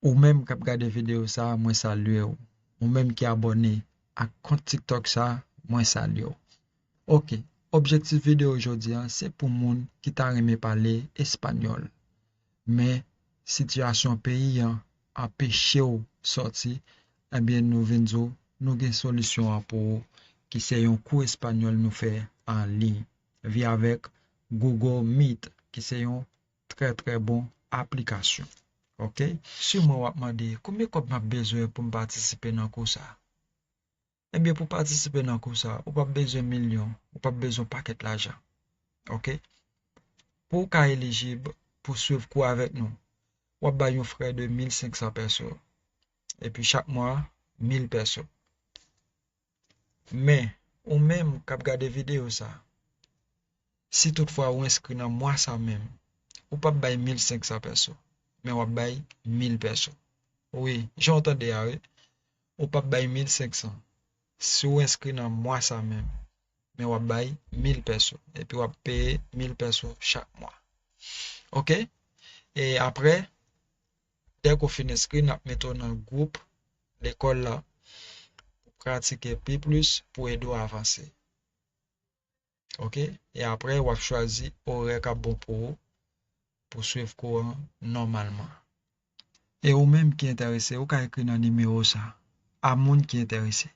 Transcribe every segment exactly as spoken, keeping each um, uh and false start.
Ou menm k ap gade videyo sa a, mwen salye w. Ou menm ki abòne ak kont TikTok sa a, mwen salye w. Ok, objektif videyo jodi a, se pou moun ki ta renmen pale espanyòl. Men, sitiyasyon peyi an anpeche w sòti, ebyen, nou vin di w, nou gen solisyon an pou ou, ki se yon kou espanyòl nou fè an liy, via avèk Google Meet, ki se yon trè, trè bon aplikasyon. Ok? Siman w ap mande, konbyen kòb m ap bezwen pou m patisipe nan kou sa a? Ebyen, pou patisipe nan kou sa a, ou p ap bezwen milyon, ou p ap bezwen pakèt lajan. Ok? Pou w ka elijib pou swiv kou avèk nou, w ap bay yon frè de mil senk san pèso. Epi chak mwa, mil pèso. Men, ou menm k ap gade videyo sa a, si toutfwa ou enskri nan mwa sa menm, ou p ap bay mil senk san pèso, men w ap bay mil pèso. Wi, jan w tande a, wi. Ou p ap bay mil senk san si w enskri nan mwa sa menm, men w ap bay mil pèso, epi w ap peye mil pèso chak mwa. Ok? E apre, dèk ou fin enskri, n ap mete w nan gwoup lekòl la pou pratike pi plis pou ede w avanse. Ok? E apre, w ap chwazi orè k ap bon pou ou pou swiv kou an nòmalman. E ou menm ki enterese, ou ka ekri nan nimewo sa a, a moun ki enterese.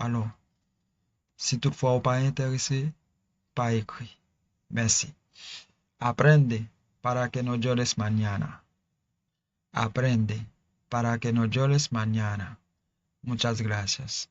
Alò, si toutfwa ou pa enterese, pa ekri. Mèsi. Aprende para que no llores mañana. Aprende para que no llores mañana. Muchas gracias.